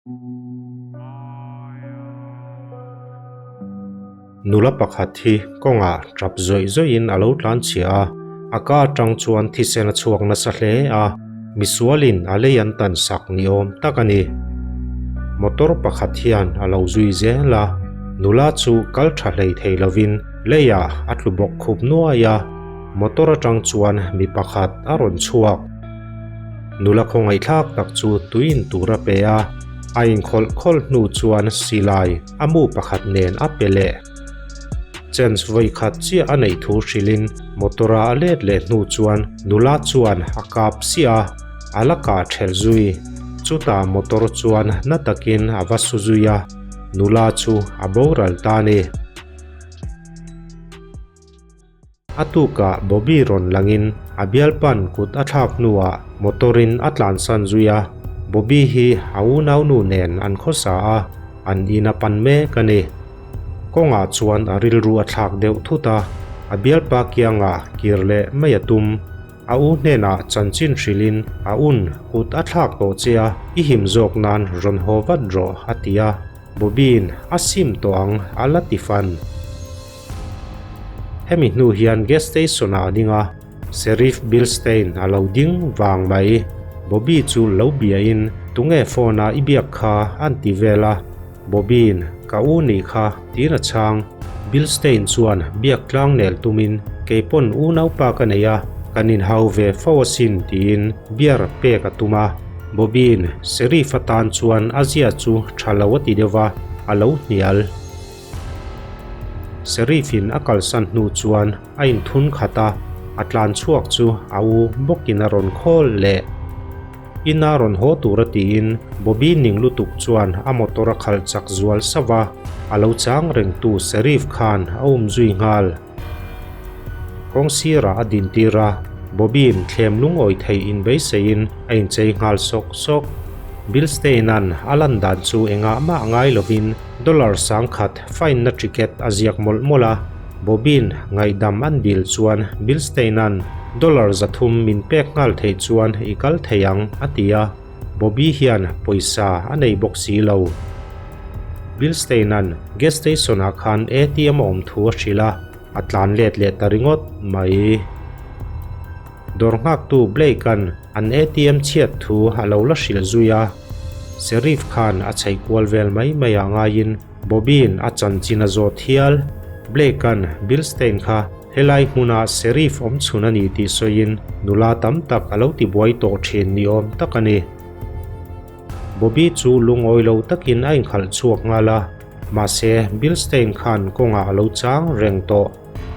Nula pakhat hi kawngah tap zawih zawihin a lo tlan chhia a, a ka atang chuan thisen a chhuak nasa hle a, misualin a lei an tan sak ni awm tak a ni. Motor pakhat hian a lo zui zel a, nula chu kal tha hlei thei lovin leiah a tlu bawk khup nuai a, motor atang chuan mi pakhat a rawn chhuak. Nula khawngaihthlak tak chu tui in tur a pe a, a inkhawlh khawlh hnu chuan silai a mu pakhat nen a pe leh. Chance vawi khat chiah a neih thu hrilhin motor a a let leh hnu chuan nula chuan a kap siah a, a la kah thelh zui. Chutah motor chuan na takin a va su zui a, nula chu a boral ta a ni. A tukah Bobby rawn langin a bialpan kut a thlak hnuah motor-in a tlansan zui a, Bobby hi a unaunu nen an khawsa a, an in a pan mek a ni. Kawngah chuan a rilru a thlak deuh thut a, a bialpa kiangah kir leh mai a tum. A u hnenah chanchin hrilhin a un kut a thlak tawh che a, i him zawk nan rawn haw vat rawh a ti a, Bobby-in a sim tawh ang a la ti fan. Hemi hnu hian gas station ah a ding a, Sheriff Bill Stein a lo ding vang mai. Bobby chu lo biain tunge phone a i biak kha an ti vel a, Bobby-in ka u nih kha tiin a chhang. Bill Stein chuan biak tlang nel tumin kei pawn unaupa ka nei a, kan inhau ve fo asin tiin beer pek a tum a. Bobby-in Sheriff atan chuan a zia chu tha lo a ti deuh va, a lo hnial. Sheriff-in a kalsan hnu chuan a inthun khat a, a tlan chhuak chu a u bawkin a rawn khawl leh. Ina rawn haw tura tiin Bobby ning lutuk chuan a motor a khalh chak zual sauh a, a lo chang rengtu Sheriff khan a um zui nghal. Kawng sirah a dintir a, Bobby-in thlem lungawi theih inbeiseiin a inchei nghal sawk sawk. Bill Stein-a'n a lan dan chu engah mah ngai lovin Dollar sangkhat fine na ticket a ziak mawlh mawlh a, Bobby-in ngaihdam an dil chuan Bill Stein-a'n dollar 300 min pek nghal theih chuan i kal thei ang a ti a, Bobby hian pawisa a nei bawk si lo. Bill Stein-a'n gas station-ah khan ATM a awm thu a hrilh a, a tlan let leh ta ringawt mai. Dawr nghaktu Blake-a'n an ATM chhiat thu a lo la hrilh zui a. Sheriff khan a chheih kual vel mai mai ah ngaiin Bobby-in a chanchin a zawt hial. Blake-a'n Bill Stein kha helai hmuna Sheriff awm chhun a ni tih sawiin nula tam tak a lo tibuai tawh thin ni awm tak a ni. Bobby chu lungawi lo takin a inkhalh chhuak nghal a, mahse Bill Stein khan kawngah a lo chang reng tawh.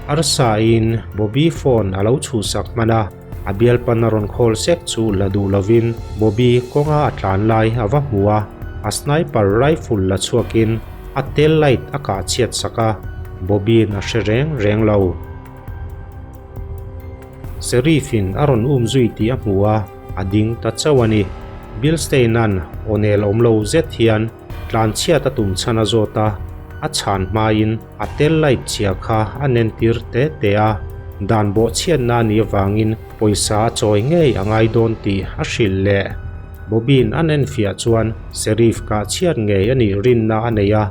Arsa in Bobby phone a lo chhuhsak hman a, a bialpan a rawn call sek chu la duh lovin Bobby kawnga a tlan lai a va hmu a, a sniper rifle la chhuakin a tail light a kah chhiat sak a, Bobby-in a hre reng reng lo. Sheriff-in a rawn um zui tih a hmu a, a ding ta chauh a ni. Bill Stein-a'n awnel awm lo zet hian tlan chhiat a tum chhan a zawt a, a chhan hmain A tel light chhia kha a nentir te te a, dan bawhchhiatna a nih avangin pawisa a chawi ngei a ngai dawn tih a hrilh leh. Bobby-in an enfiah chuan Sheriff kah chhiat ngei a nih rinna a nei a,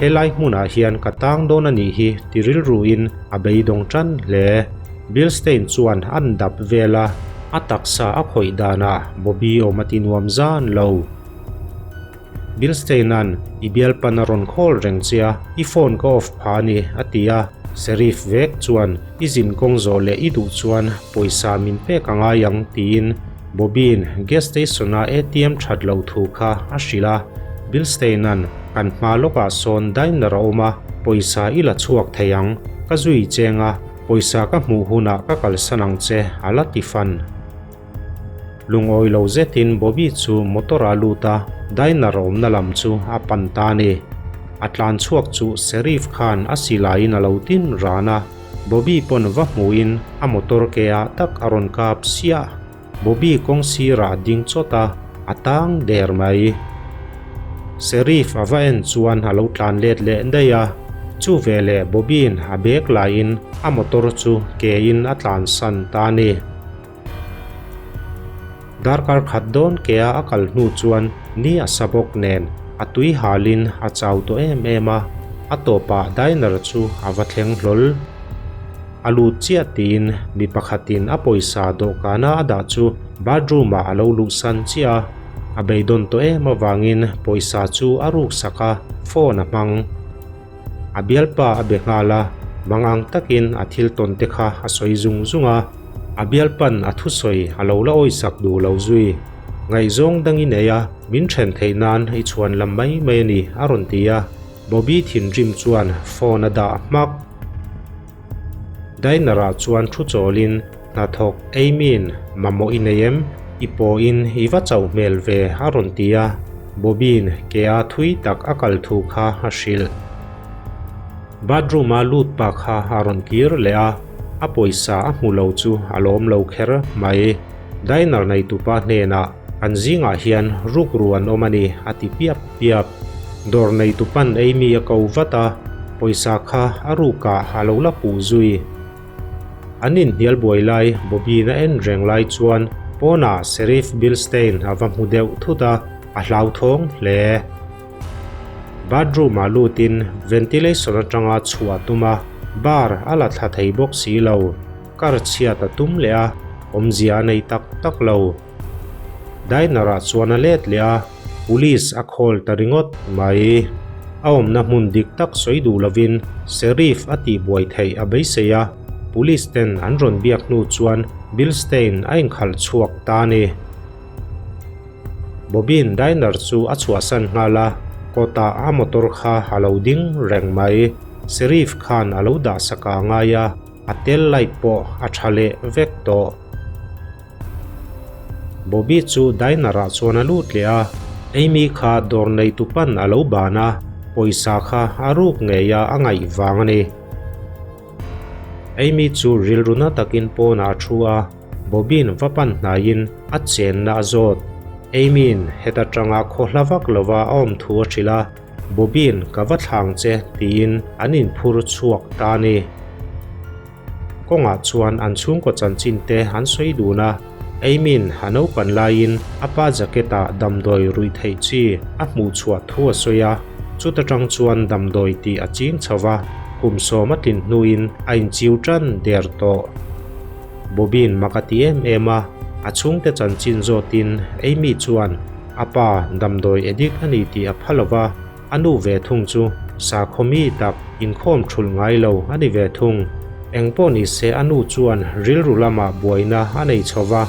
helai hmunah hian ka tang dawn a nih hi ti rilruin a beidawng tan hle. Bill Stein chuan an dap vel a, a taksa a khawih danah Bobby awm a ti nuam zan lo. Bilstein-a'n i bialpan a rawn call reng che a, i phone ka off pha a ni, a ti a. Sheriff vek chuan i zin kawng zawh leh i duh chuan pawisa min pek a ngai ang, tiin Bobby-in gas station-a ATM that loh thu kha a hrilh a. Bilstein-a'n kan hma lawkah sawn diner a awm a, pawisa i la chhuak thei ang, ka zui cheng a, pawisa ka hmuh hunah ka kalsan ang che, a la ti fan. Lungawi lo zetin Bobby chu motor ah lut a, diner awmna lam chu a pan ta a ni. A tlan chhuak chu Sheriff khan a silaiin a lo tin ran a, Bobby pawn va hmuhin a motor ke ah tak a rawn kap siah. Bobby kawng sirah a ding chawt a, a tang der mai. Sheriff a va en chuan a lo tlan let leh daih a, chu veleh Bobby-in a bag laiin a motor chu ke in a tlansan ta a ni. Darkar khat dawn kea a kal hnu chuan ni a sa bawk nen a tui halin a chau tawh em em a, a tawpah diner chu a va thleng hlawl. A lut chiah tiin mi pakhatin a pawisa dawhkana a dah chu bathroom ah a lo luhsan chiah a, a beidawn tawh em avangin pawisa chu a ruksak a, phone a hmang. A bialpa a be nghal a, mangang takin a thil tawn te kha a sawi zung zung a, a bialpan a thusawi a lo la awisak duh lo zui. Ngaihzawng dang i nei a, min then theih nan i chhuan lam mai mai a ni a rawn ti a, Bobby thinrim chuan phone a dah hmak. Diner ah chuan thu chawlin hnathawk Amy-in mamawh i nei em? I pawhin i va chauh hmel ve a rawn ti a, Bobby-in ke a thui tak a kal thu kha a hrilh. Bathroom a lut pa kha a rawn kir leh a, a pawisa a hmu lo chu a lawm lo kher mai. Diner neitupa hnenah Kan zingah hian rukru an awm a ni a ti piap piap. Dawr neitupan Amy a ko vat a, pawisa kha a rukah a lo la puh zui. An inhnial buai lai Bobby-in a en reng lai chuan pawnah Sheriff Bilstein a va hmu deuh thut a, a hlauthawng hle. Bathroom-ah lutin ventilation atanga chhuah a tum a, bar a la thla thei bawk si lo. Kar chhiat a tum leh a, awmzia a nei tak tak lo. Diner ah chuan a let leh a, police a call ta ringawt mai. A awmna hmun dik tak sawi duh lovin Sheriff a tihbuai theih a beisei a, police ten an rawn biak hnu chuan Bilstein a inkhalh chhuak ta a ni. Bobin diner chu a chhuahsan nghal a, kawtah a motor kha a lo ding reng mai. Sheriff khan a lo dahsak a ngai a. A tel light pawh a tha leh vek tawh. Bobby chu diner ah chuan a lut leh a, Amy kha dawr neitu pan a lo ban a, pawisa kha a ruk ngei a a ngaih vang a ni. Amy chu rilru na takin pawnah a thu a, Bobby-in va pan hnaiin a chenna a zawt. Amy-in heta tanga khaw hla vak lova a awm thu a hrilh a. Bobby-in ka va thlang che tiin an inphur chhuak ta a ni. Kawngah chuan an chhungkaw chanchin te an sawi dun a, Amy-in a naupan laiin a pa jacket-ah damdawi ruih theih chi a hmuh chhuah thu a sawi a, chuta tang chuan damdawi tih a ching chho va, kum sawm a tlin hnuin a inchiu tan der tawh. Bobby-in mak a ti em em a, a chhungte chanchin zawtin Amy chuan A pa damdawi addict a ni tih a pha lo va, a nu ve thung chu sakhaw mi tak inkhawm thulh ngai lo a ni ve thung. Eng pawh ni se a nu chuan rilru lamah buaina a nei chho va,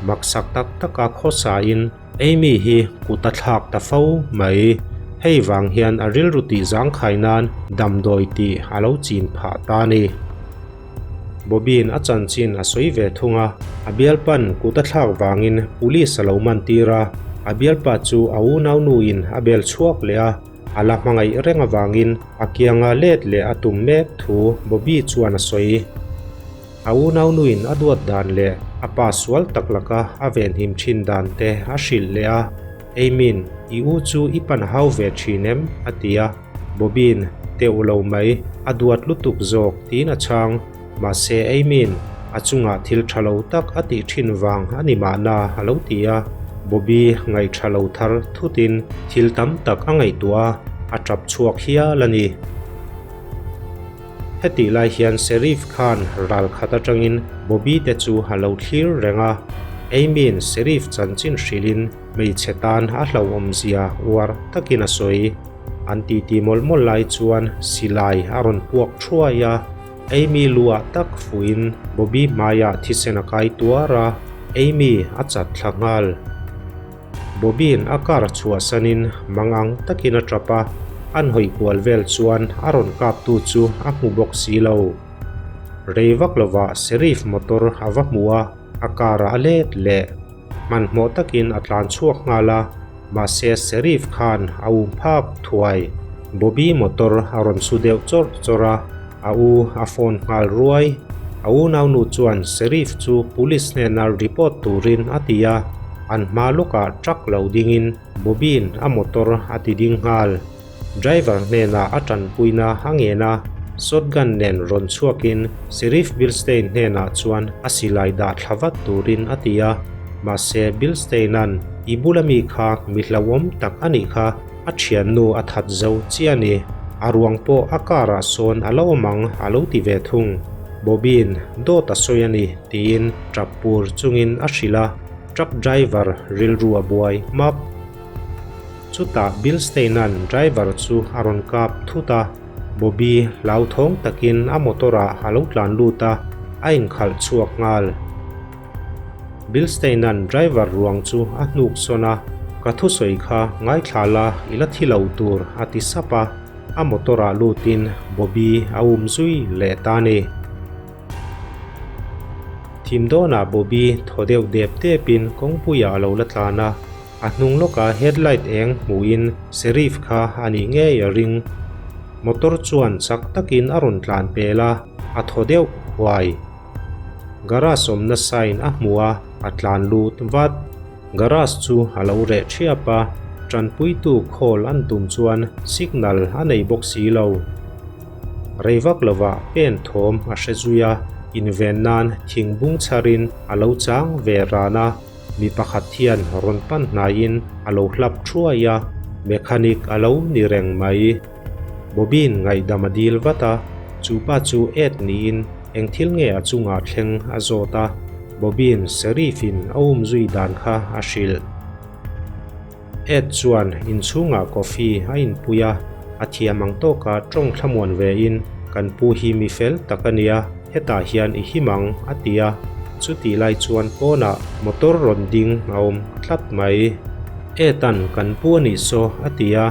maksak tak taka khawsain Amy hi kut a thlak ta fo mai. Hei vang hian a rilru tih zangkhai nan damdawi tih a lo chin phah ta a ni. Bobby-in a chanchin a sawi ve thung a, a bialpan kut a thlak vangin police a lo man tir a, a bialpa chu a unaunuin a bel chhuak leh a, a la hmangaih reng avangin a kianga let leh a tum mek thu Bobby chuan a sawi. A unaunuin a duat dan leh a pa sual tak laka a venhim thin dan te a hrilh leh a, Amy-in i u chu i pan hau ve thin em? a ti a. Bobby-in teuh lo mai, a duat lutuk zawk tiin a chhang. Mahse Amy-in a chungah thil tha lo tak a tih thin vang a ni mahna a lo ti a. Bobby ngaih tha lo thar thutin thil tam tak a ngaihtuah a, a tap chhuak hial a ni. Hetih lai hian Sheriff khan ral khat atangin Bobby te chu a lo thlir reng a. Amy-in Sheriff chanchin hrilhin hmeichhe tan a hlauhawmzia uar takin a sawi. An titi mawlh mawlh lai chuan silai a rawn puak thuai a, Amy luah tak fuhin Bobby hmaiah thisen a kai tuar a, Amy a chat thla nghal. Bobby-in a car chhuahsanin mangang takin a tap a, an hawi kual vel chuan a rawn kaptu chu a hmu bawk si lo. Rei vak lovah Sheriff motor a va hmu a, a car ah a let leh. Hmanhmawh takin a tlan chhuak nghal a, mahse Sheriff khan a um phak thuai. Bobby motor a rawn su deuh chawrh chawrh a, a u a phone nghal ruai. A unaunu chuan Sheriff chu police hnena report turin a ti a, an hma lawkah truck lo dingin Bobby-in a motor a ti ding nghal. Driver hnenah a tanpuina a ngen a, shotgun nen rawn chhuakin Sheriff Bilstein hnenah chuan a silai dah thla vat turin a ti a. Mahse Bilstein-a'n i bula mi kha mi hlauhawm tak a nih kha, a thiannu a that zo chiah a ni. A ruang pawh a car-ah sawn a la awm ang a lo ti ve thung. Bobby-in dawt a sawi a ni tiin tap pur chungin a hrilh a, truck driver rilru a buai hmak. Chutah Bilstein-a'n driver chu a rawn kap thut a, Bobby hlauthawng takin a motor-ah a lo tlan lut a, a inkhalh chhuak nghal. Bilstein-a'n driver ruang chu a hnuk sawn a, Ka thusawi kha ngaithla la i la thi lo tur a ti sap a, a motor-ah lutin Bobby a um zui leh ta a ni. Thim dawnah Bobby thaw deuh dep depin kawngpuiah a lo la tlan a, A hnung lawkah headlight eng hmuhin Sheriff kha a nih ngei a ring. Motor chuan chak takin a rawn tlan pel a, a thaw deuh huai. Garage awmna sign a hmu a, a tlan lut vat. Garage chu a lo reh thiap a, tanpuitu call an tum chuan signal a nei bawk si lo. Rei vak lovah pen thawm a hre zui a, inven nan thing bung chharin a lo chang ve ran a. Mi pakhat hian rawn pan hnaiin a lo hlap thuai a, mechanic a lo ni reng mai. Bobby-in ngaihdam a dil vat a, chu pa chu Ed niin eng thil nge a chungah thleng a zawt a, Bobby-in Sheriff-in a umzui dan kha a hrilh. Ed chuan inchhungah coffee a inpui a, a thiam ang tawka tawng thlamuan vein, Kan pu hi mi fel tak a nia, hetah hian i him ang, a ti a. Chutih lai chuan pawnah motor rawn ding a awm tlat mai. Ed-a'n kan pu a nih saw, a ti a.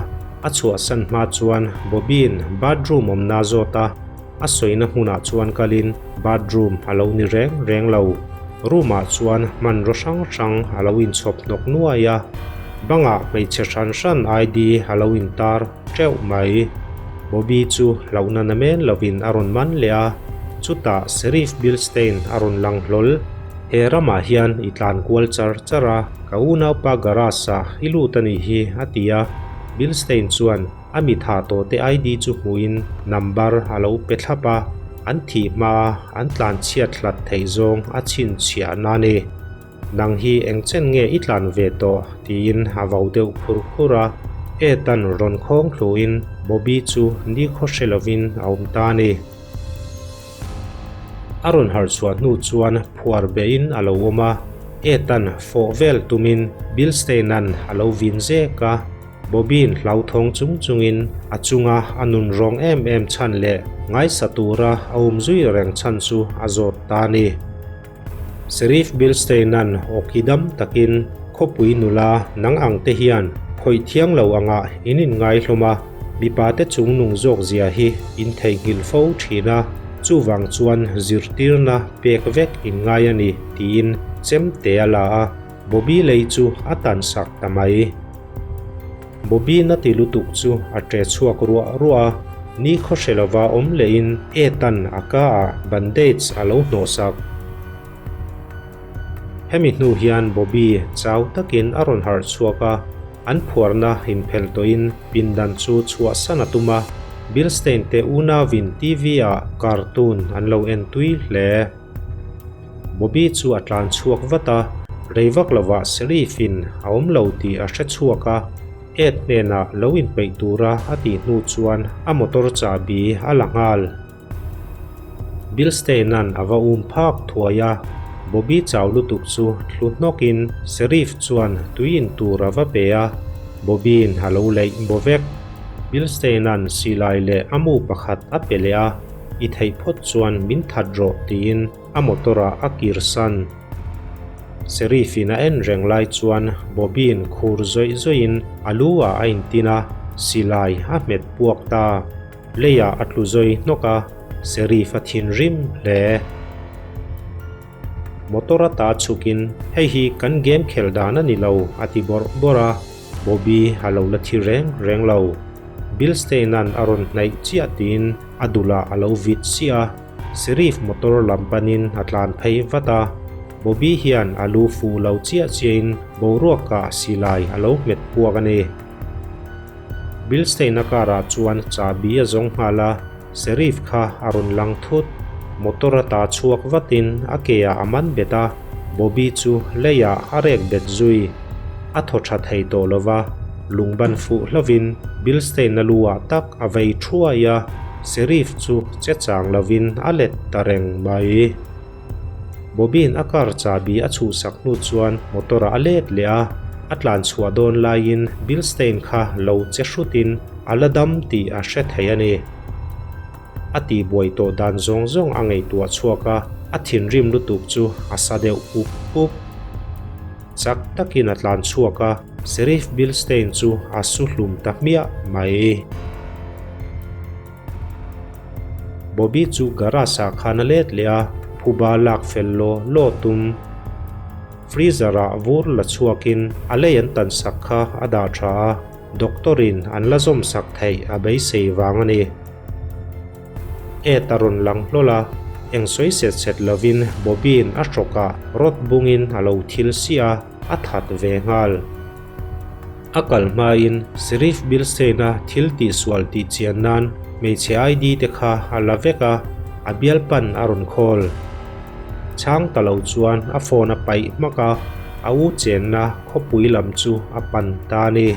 A chhuahsan hma chuan Bobby-in bathroom awmna a zawt a. A sawina hmunah chuan kalin bathroom a lo ni reng reng lo. Room-ah chuan hmanraw hrang hrang a lo inchhawp hnawk nuai a, bangah hmeichhe hran hran ID a lo intar teuh mai. Bobby chu hlauhna namen lovin a rawn man leh a, chutah Sheriff Bilstein a rawn lang hlawl. He ramah hian i tlan kual char char a, ka unaupa garage-ah i lut a nih hi, a ti a. Bilstein chuan A mi tha tawhte ID chu hmuhin number a lo pe thlap a, an thih hmaa an tlan chhiat hlat theih zawng a chhinchhiahna a ni. Nang hi eng chen nge i tlan ve tawh? tiin a vau deuh khur khur a. Ed-a'n rawn khawng thluin Bobby chu nikhaw hre lovin a awm ta a ni. A rawn harh chhuah hnu chuan phuar behin a lo awm a, Ed-a'n fawh vel tumin Bilstein-a'n a lo vin zek a. Bobby-in hlauthawng chung chungin a chunga a nun rawng em em chhan leh ngaisa tura a um zui reng chhan chu a zawt ta a ni. Sheriff Bilstein-a'n awki dam takin khawpui nula nang ang te hian khawih thiang lo angah in inngai hlawm a, mipate chungnung zawk zia hi in theihnghilh fo thin a, chuvang chuan zirtirna pek vek inngai a ni tiin chemte a la a, Bobby lei chu a tansak ta mai. Bobby na ti lutuk chu a ṭe chhuak ruah ruah a, ni khaw hre lova awm lehin Ethan a ka ah bandage a lo hnawh sak. Hemi hnu hian Bobby chau takin a rawn harh chhuak a, an phuarna inphelh tawhin pindan chu chhuahsan a tum a, Bilstein te unauin TV ah cartoon an lo en tui hle. Bobby chu a tlan chhuak vat a, rei vak lovah Sheriff-in a awm lo tih a hre chhuak a, Ed hnenah lo inpeih tura a tih hnu chuan a motor chahbi a la nghal. Bill Stein-a'n a va um phak thuai a, Bobby chau lutuk chu thlu hnawkin Sheriff chuan tui in tur a va pe a, Bobby-in a lo leih baw vek. Bill Stein-a'n silai leh a mu pakhat a pe leh a. I theih phawt chuan min that rawh tiin a motor ah a kir san. Sheriff in a en reng lai chuan Bobby-in khur zawih zawih in a lu ah a intin a, silai a hmet puak ta. Lei ah a tlu zawi hnawk a, Sheriff a thinrim hle. Motor a ta chhukin hei hi kan game khelh dan a ni lo a ti bawrh bawrh a, Bobby a lo la thi reng reng lo. Bill Stein-a'n a rawn hnaih chiah tiin a dulah a lo vit siah a, Sheriff motor lam panin a tlan phei vat a. Bobby hian a lu fuh lo chiah chiahin boruakah silai a lo hmet puak a ni. Bill Stein-a car-ah chuan chahbi a zawng nghal a. Sheriff kha a rawn lang thut. Motor a ta chhuak vatin a ke ah a man bet a, Bobby chu leiah a rek bet zui. A thaw tha thei tawh lo va, lungban fuh hlovin Bilstein-a lu ah tak a vei thuai a, Sheriff chu che chang lovin a let ta reng mai. Bobby-in a car chahbi a chhuhsak hnu chuan motor-ah a let leh a, a tlan chhuah dawn laiin Bilstein kha lo che hrutin a la dam tih a hre thei a ni. A tihbuai tawh dan zawng zawng a ngaihtuah chhuak a, a thinrim lutuk chu a sa deuh pup pup. Chak takin a tlan chhuak a, Sheriff Bilstein chu a su hlum ta hmiah mai. Bobby chu garage ah khan a let leh a, phuba lak fel law law tum. Freezer ah vur la chhuakin a lei an tan sak kha a dah tha a. Doctor in an la zawm sak theih a beisei vang a ni. Ed a rawn lang hlawl a, eng sawi set set lovin Bobby-in a hrawkah rod bungin a lo thil siah a, a that ve nghal. A kal hmain Sheriff Bilstein-a thil tihsual tih chian nan hmeichhe ID te kha a la vek a, a bialpan a rawn call. Chhang ta lo chuan a phone a paih hmak a, a u chenna khawpui lam chu a pan ta a ni.